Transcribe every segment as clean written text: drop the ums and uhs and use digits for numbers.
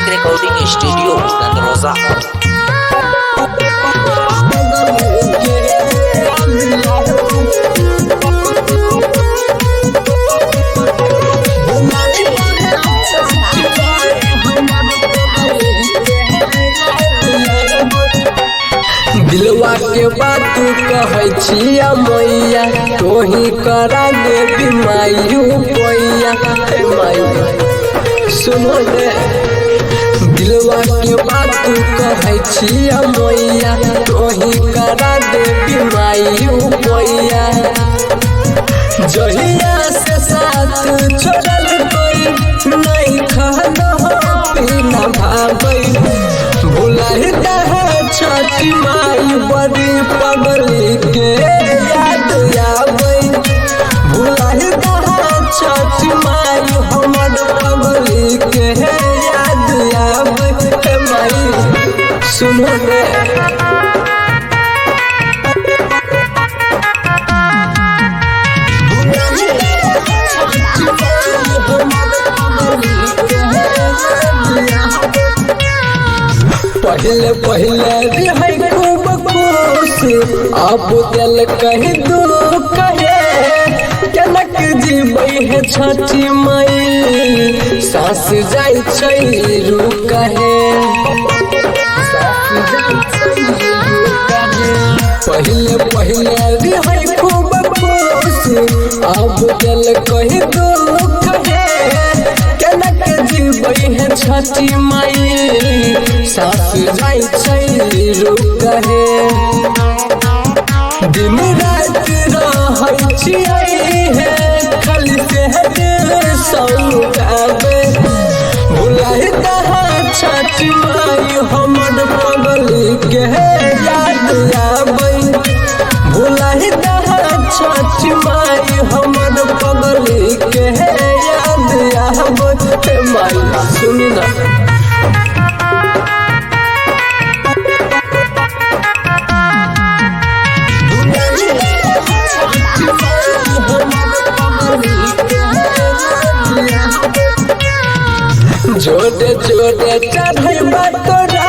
Kartik recording studio Nandroza. दिलवा के बात कहै छिया मैया, तोही करा देवी मायू पैया। हे माई सुनो रे, दिलवा के बात कहै छिया मैया, तोही करा देवी मायू पैया। जहिया से साथ छोड़ल कोई नहीं, खाना हो पीना भाबै। भुलाइता है छठी माई बड़ी पगली के याद आबै। भुलाइता है छठी माई हमर पगली के याद आबै। हे माई सुनो रे। पहले पहले रहै खूब खुश, अब दिल कही दुख है। केनक जीबै है छठी माई, सास जाइ छै रुक है। पहले पहले रहै खूब खुश, अब दिल कही दुख है। केनक जीबै है छठी माई, सास जाइ छै रुक है। दिन रात रहै छियै हे, खाली से सौगाबे। भुलाइता है छठी माई हमर पगली के याद आबै। भुलाइता है छठी माई हमर पगली के याद आबै। हे माई सुनी ना। जोड़े जोड़े चढ़ै तोरा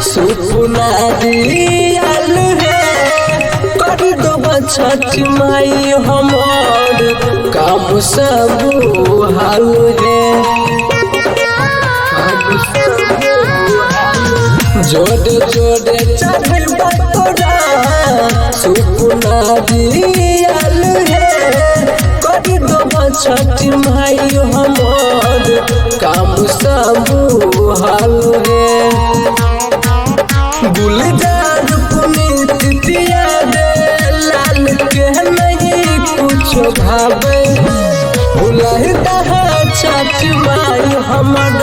सुपना दियाल रे, कर दो छठ माई हमर काम सब हाल रे। जोड़े जोड़े चढ़ै तोरा सुपना दियाल रे, कर दो छठ माई हमर काम सब हाल रे। गुलजार पुनीत पिया दे लाल के नहीं कुछ भावे। भुलाइता है छठ माई हमर